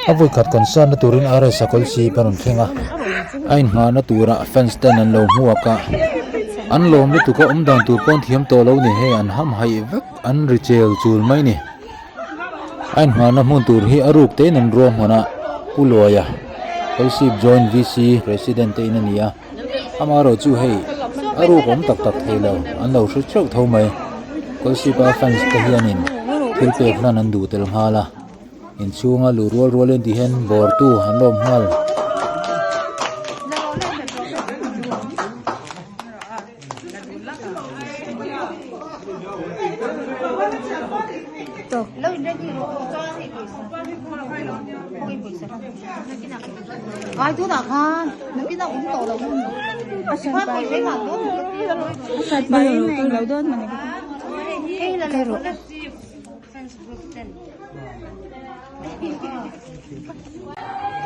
A vawikhat concert na turin RS a kawlsip a rawn thleng a, a inngahna turah fans ten an lo hmuak a, an lawm lutuk a awm dan tur pawn thiam tawh lo ni hei an hamhaih vek an ri chel chul mai ni. A inngahna hmun tur hi a ruk tein an ruahman a, Pu Luaia, Kawlsip Joint VC President te in a ni a. Amaherawh chu hei a ruk awm tak tak thei lo an lo hre theuh tho mai. Kawlsip a fans te hianin thil pek hlan an duh tel nghal a, inchhunga luh rual rual in ti hian bawrtu an lawm nghal.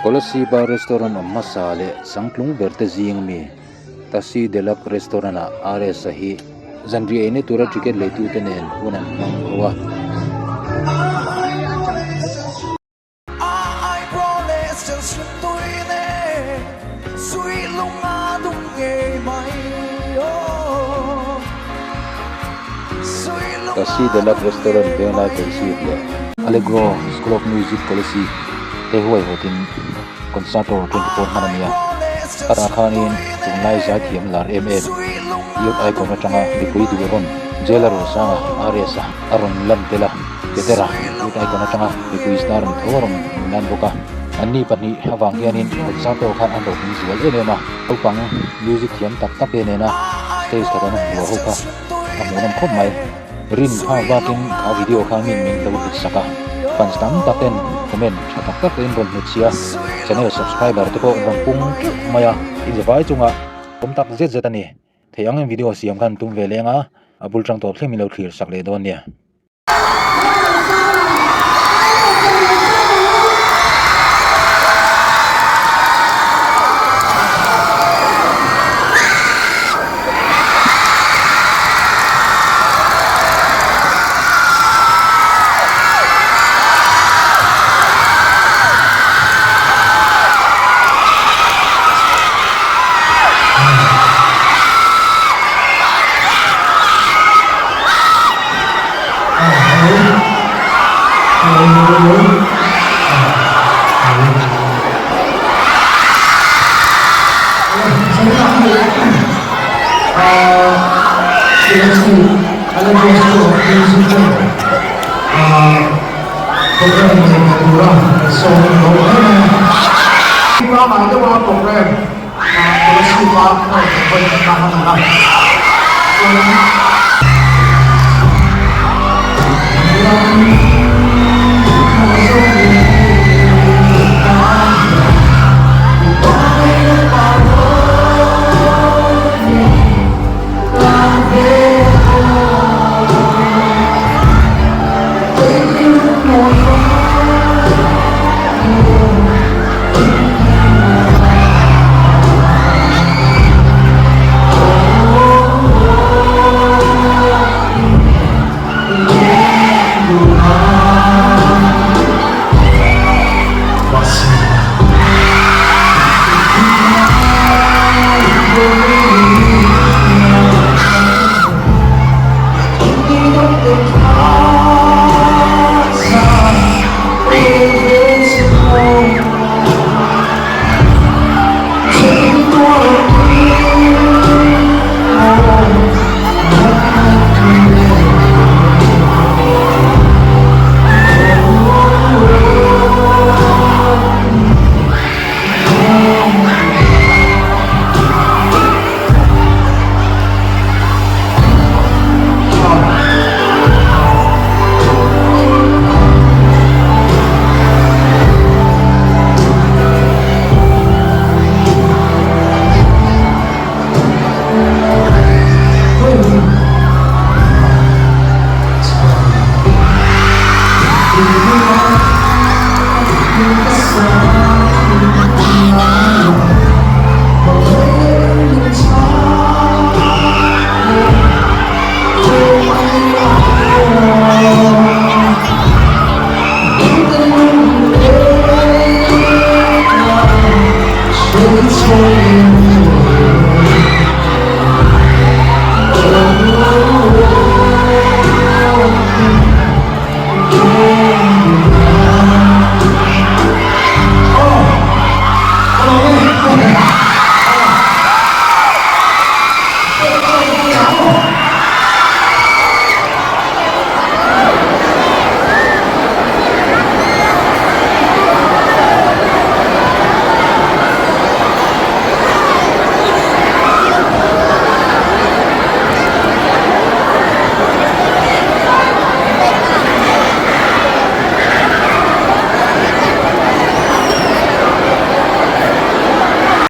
Kolasib-a restaurant awm hmasa leh changtlung ber te zing mi Tasi Delak restaurant ah RS a hi zanriah eina tura ticket leitute nen hun an hmang ho a. Tasi Delak restaurant Venglai Kolasib leh Allegro School of Music Kolasib te huaihawtin Concerto 24 hman a ni a, khatah khanin tunlai zaithiam lar em em Youth Icon atanga mipui duh rawn Jailer Rosanga RS a a rawn lan tel a, Petera Youth Icon atanga mipui star ni tho a rawn lan bawk a, anni pahnih avang hianin Concerto kha an rohning zual em em a, naupang music thiam tak tak te nena stage khat an hmuh ho kha a hmuhnawm khawp mai. Rin phak bakin kha video kha min min lo hlut sak a, fans tam tak ten comment tha tak tak te in rawn hlut sia, channel subscriber te pawh rawn pung teuh mai a, in zavai chunga awm tak zet zet a ni. Thei ang in video siam khan tum ve leng a, a bul tang tawp thleng min lo thlir sak leh dawn nia.